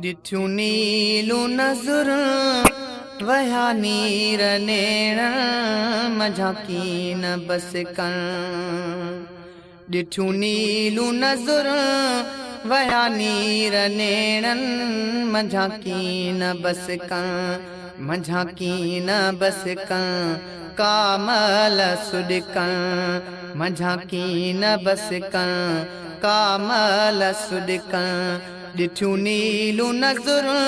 ڏٺيون نيلون نظرون وهيا نير نيڻ منجهان ڪين بس ڪن. ڏٺيون نيلون نظرون وهيا نير نيڻن منجهان ڪين بس ڪن. منجهان ڪين بس ڪن ڪامل سڏڪن. منجهان ڪين بس ڪن ڪامل سڏڪن. ڏٺيون نيلون نظرون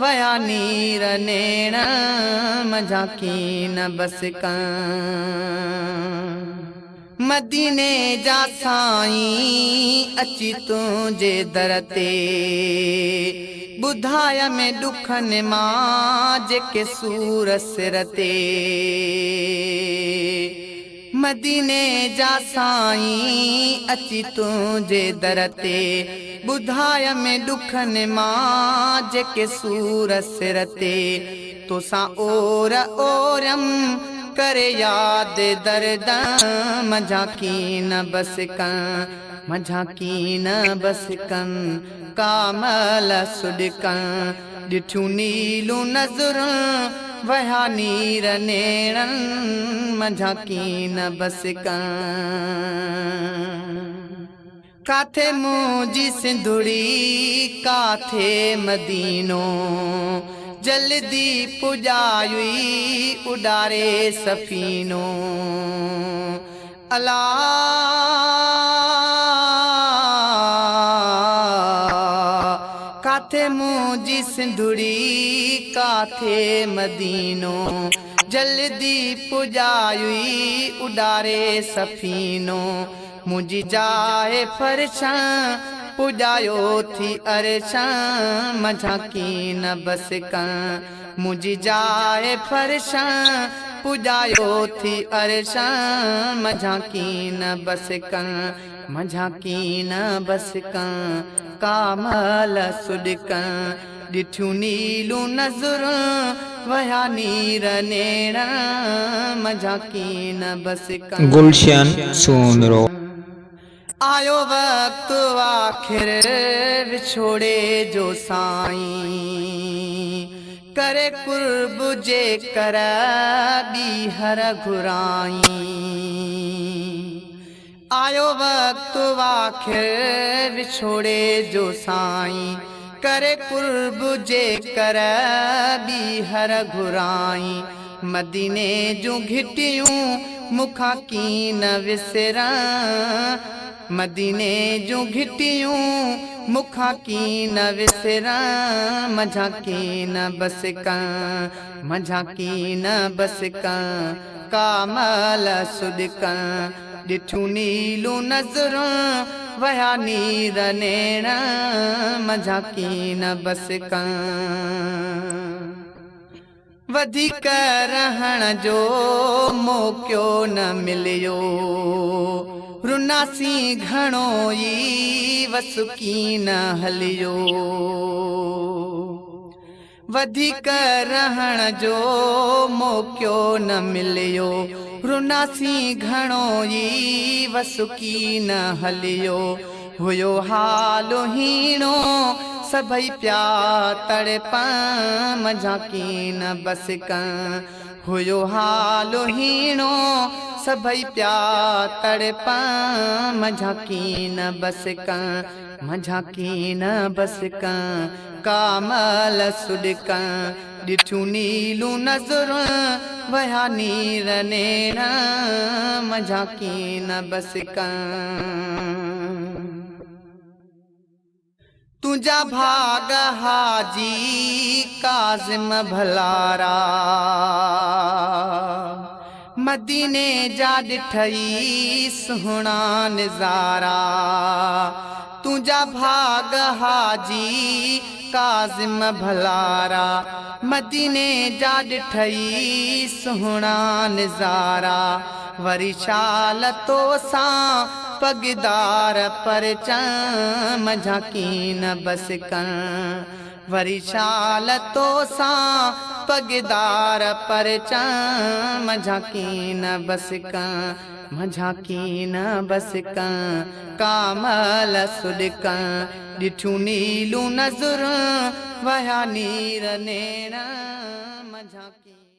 ويا نير نيڻ منجهان ڪين بس ڪن. مديني جا سائين اچي تنهنجي در تي ٻڌايم ۾ ڏکن مان جيڪي سور سر تي. مديني جا سائين اچي تنهنجي در تي ٻڌايم ڏکن مان جيڪي سور سر تي. توسان اور اوريم ڪري ياد درد منجهان ڪين بس ڪن. منجهان ڪين بس ڪن ڪامل سڏڪن. ڏٺيون نيلون نظرون وهيا نير نيڻن منجهان ڪين بس ڪن. ڪاٿي منهنجي سنڌڙي ڪاٿي مدينو جلدي پڄايوئي اڏاري سفينو الا. ڪاٿي منهنجي سنڌڙي ڪاٿي مدينو جلدي پڄايوئي اڏاري سفينو منهنجي جاء فرشان پڄايو ٿي عرشان منجهان ڪين بس ڪن. منهنجي جاء فرشان پڄايو ٿي عرشان منجهان ڪين بس ڪن. منجهان ڪين بس ڪن ڪامل سڏڪن. ڏٺيون نيلون نظرون وهيا نير نيڻ منجهان ڪين بس ڪن. گلشن سومرو. آيو وقت آخر وڇوڙي جو سائين ڪري قرب جي ڪر ٻيهر گهرائين. آيو وقت آخر وڇوڙي جو سائين ڪري قرب جي ڪر ٻيهر گهرائين. مديني جون گهٽيون مون کان ڪين وسرن. مديني جون گهٽيون مون کان ڪين وسرن. منجهان ڪين بس ڪن. منجهان ڪين بس ڪن ڪامل سڏڪن. ڏٺيون نيلون نظرون وهيا نير نيڻ منجهان ڪين بس ڪن. وڌيڪ رهڻ جو موقعو نه مليو رناسين گهڻو ئي وس ڪين هليو. وڌيڪ رهڻ جو موقعو نه مليو رناسين گهڻو ئي وس ڪين هليو. هيو حال هيڻو سڀئي پيا تڙپن منجهان ڪين بس ڪن. هيو حال هيڻو سڀئي پيا تڙپن منجهان ڪين بس ڪن. منجهان ڪين بس ڪن ڪامل سڏڪن. ڏٺيون نيلون نظرون وهيا نير نيڻ منجهان ڪين بس ڪن. تنهنجا ڀاڳ حاجي ڪاظم ڀلارا مديني جا ڏٺئي سهڻا نظارا. تنهنجا ڀاڳ حاجي ڪاظم ڀلارا مديني جا ڏٺئي سهڻا نظارا. وري شال توسان پڳدار پرچن منجهان ڪين بس ڪن. وري شال توسان پڳدار پرچان، منجهان ڪين بس ڪان، منجهان ڪين بس ڪان، ڪامل سڏڪان، ڏٺيون نيلون نظرون، وهيا نير نيڻ، منجهان ڪين.